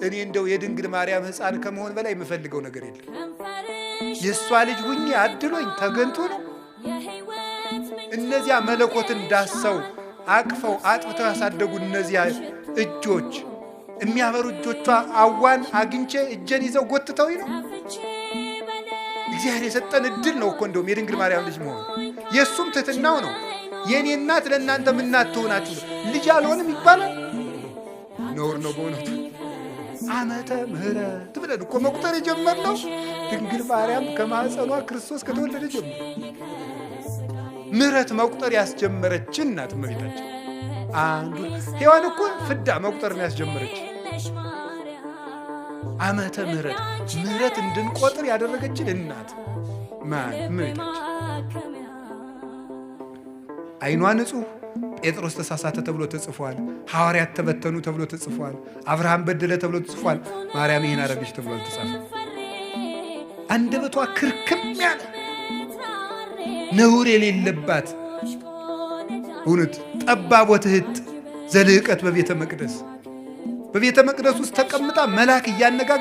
እኔ እንደው የድንግል ማርያም ሕፃን ከመሆን በላይ የምፈልገው ነገር የለም። የእሷ ልጅ ሁኜ አድሎኝ ተገንቶ ነው። እነዚያ መለኮትን ዳሰው አቅፈው አጥብተው ያሳደጉ እነዚያ እጆች የሚያበሩ እጆቿ አዋን አግኝቼ እጄን ይዘው ጎትተውኝ ነው። እግዚአብሔር የሰጠን እድል ነው እኮ እንደውም የድንግል ማርያም ልጅ መሆን። የእሱም ትሕትናው ነው። የእኔ እናት ለእናንተም እናት ትሆናችሁ ልጅ አልሆንም ይባላል። ነውር ነው በእውነቱ። ዓመተ ምሕረት ብለን እኮ መቁጠር የጀመርነው ድንግል ማርያም ከማኅፀኗ ክርስቶስ ከተወለደ ጀምሮ ምሕረት መቁጠር ያስጀመረችን ናት እመቤታችን። አንዱ ሔዋን እኮ ፍዳ መቁጠር ነው ያስጀመረች። ዓመተ ምሕረት ምሕረት እንድንቆጥር ያደረገችን እናት ማን? እመቤታችን። ዓይኗ ንጹሕ፣ ጴጥሮስ ተሳሳተ ተብሎ ተጽፏል። ሐዋርያት ተበተኑ ተብሎ ተጽፏል። አብርሃም በደለ ተብሎ ተጽፏል። ማርያም ይህን አደረገች ተብሎ አልተጻፈም። አንደበቷ ክርክም ያለ ነውር የሌለባት እውነት ጠባብ ወትሕት ዘልህቀት በቤተ መቅደስ በቤተ መቅደስ ውስጥ ተቀምጣ መልአክ እያነጋገ